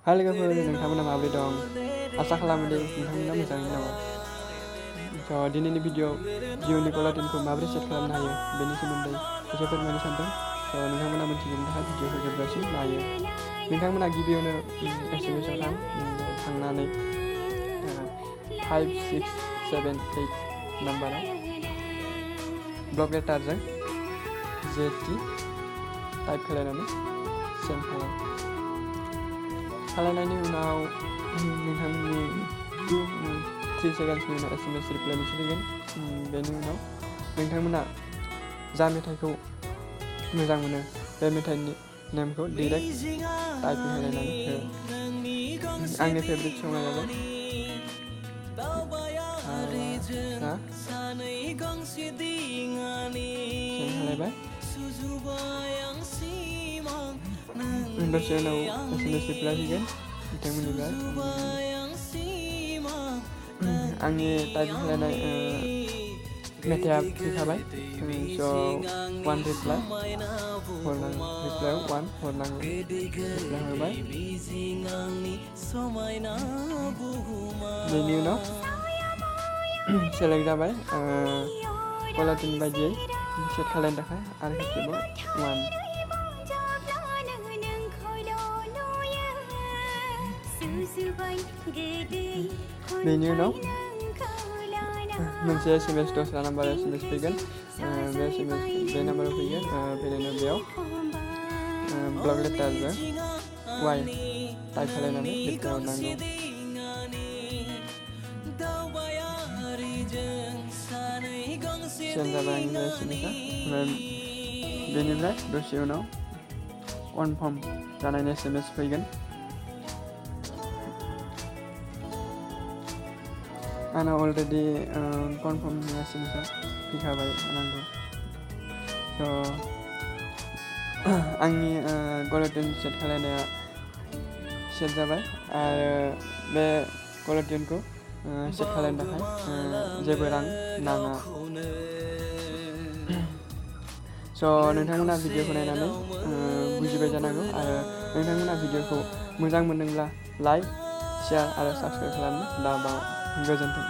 हाय लोगोफोर, नोंथांमोना माबोरै दं? आसा खालामो दि नोंथांमोना मोजाङैनो दङ। दिनैनि भिडिअ'आव जिअ'नि कलार टिउनखौ माबोरै सेट खालामनो हायो बेनि सोमोन्दै एसे फोरमायनो सानदों। नोंथांमोना मिथिजोबनो थाखाय भिडिअ'खौ जोबजासिम नायो। नोंथांमोना गिबियावनो एसएमएसआव थांनानै 5, 6, 7, 8 नाम्बाराव ब्लक लेटारजों ZT टाइप खालामनानै सेन्ड खालामनायनि उनाव नोंथांनि 2-3 सेकेन्डसनि उनाव एसएमएस रिप्लाइ मोनसे फैगोन। बेनि उनाव नोंथांमोना जा मेथाइखौ मोजां मोनो बे मेथाइनि नेमखौ डाइरेक्ट टाइप होलायनानै हो। आंनि फेभरेट सङा जाबाय दसे उनाव एसएमएस रिप्लाइ फैगोन बिथांमोननिफ्राय। आंनि टाइप खालामनाय मेथाइआ फैखाबाय। स' 1 रिप्लाइ हरनांगौ, रिप्लाइआव 1 हरनांगौ। रिप्लाइ हरबाय। बेनि उनाव सेलेक्ट जाबाय कलार टिउन बायदियै सेट खालामनो थाखाय आरो खेबसेबाव 1। बेनि उनाव मोनसे एसएमएस दस्रा नाम्बार एसएमएस फैगोन। बे एसएमएस बे नाम्बाराव फैगोन। फैनानै बेयाव ब्लक लेटारजों वाइ टाइप खालामनानै रिप्लाइ हरनांगौ। सेन्ड जाबाय आंनि एसएमएसआ। बेनिफ्राय दसे उनाव कनफार्म जानायनि एसएमएस फैगोन। आंना अलरेडि कनफार्म एसएमएसआ फैखाबाय नांगौ। स' आंनि कलार टिउन सेट खालामनाया सेट जाबाय आरो बे कलार टिउनखौ सेट खालामनो थाखाय जेबो रां नाङा। स' नोंथांमोना भिडिअ'खौ नायनानै बुजिबाय जानांगौ आरो नोंथांमोना भिडिअ'खौ मोजां मोनदोंब्ला लाइक, शेयार आरो साबस्क्राइब खालामनो दाबाव। गोजोन्थों।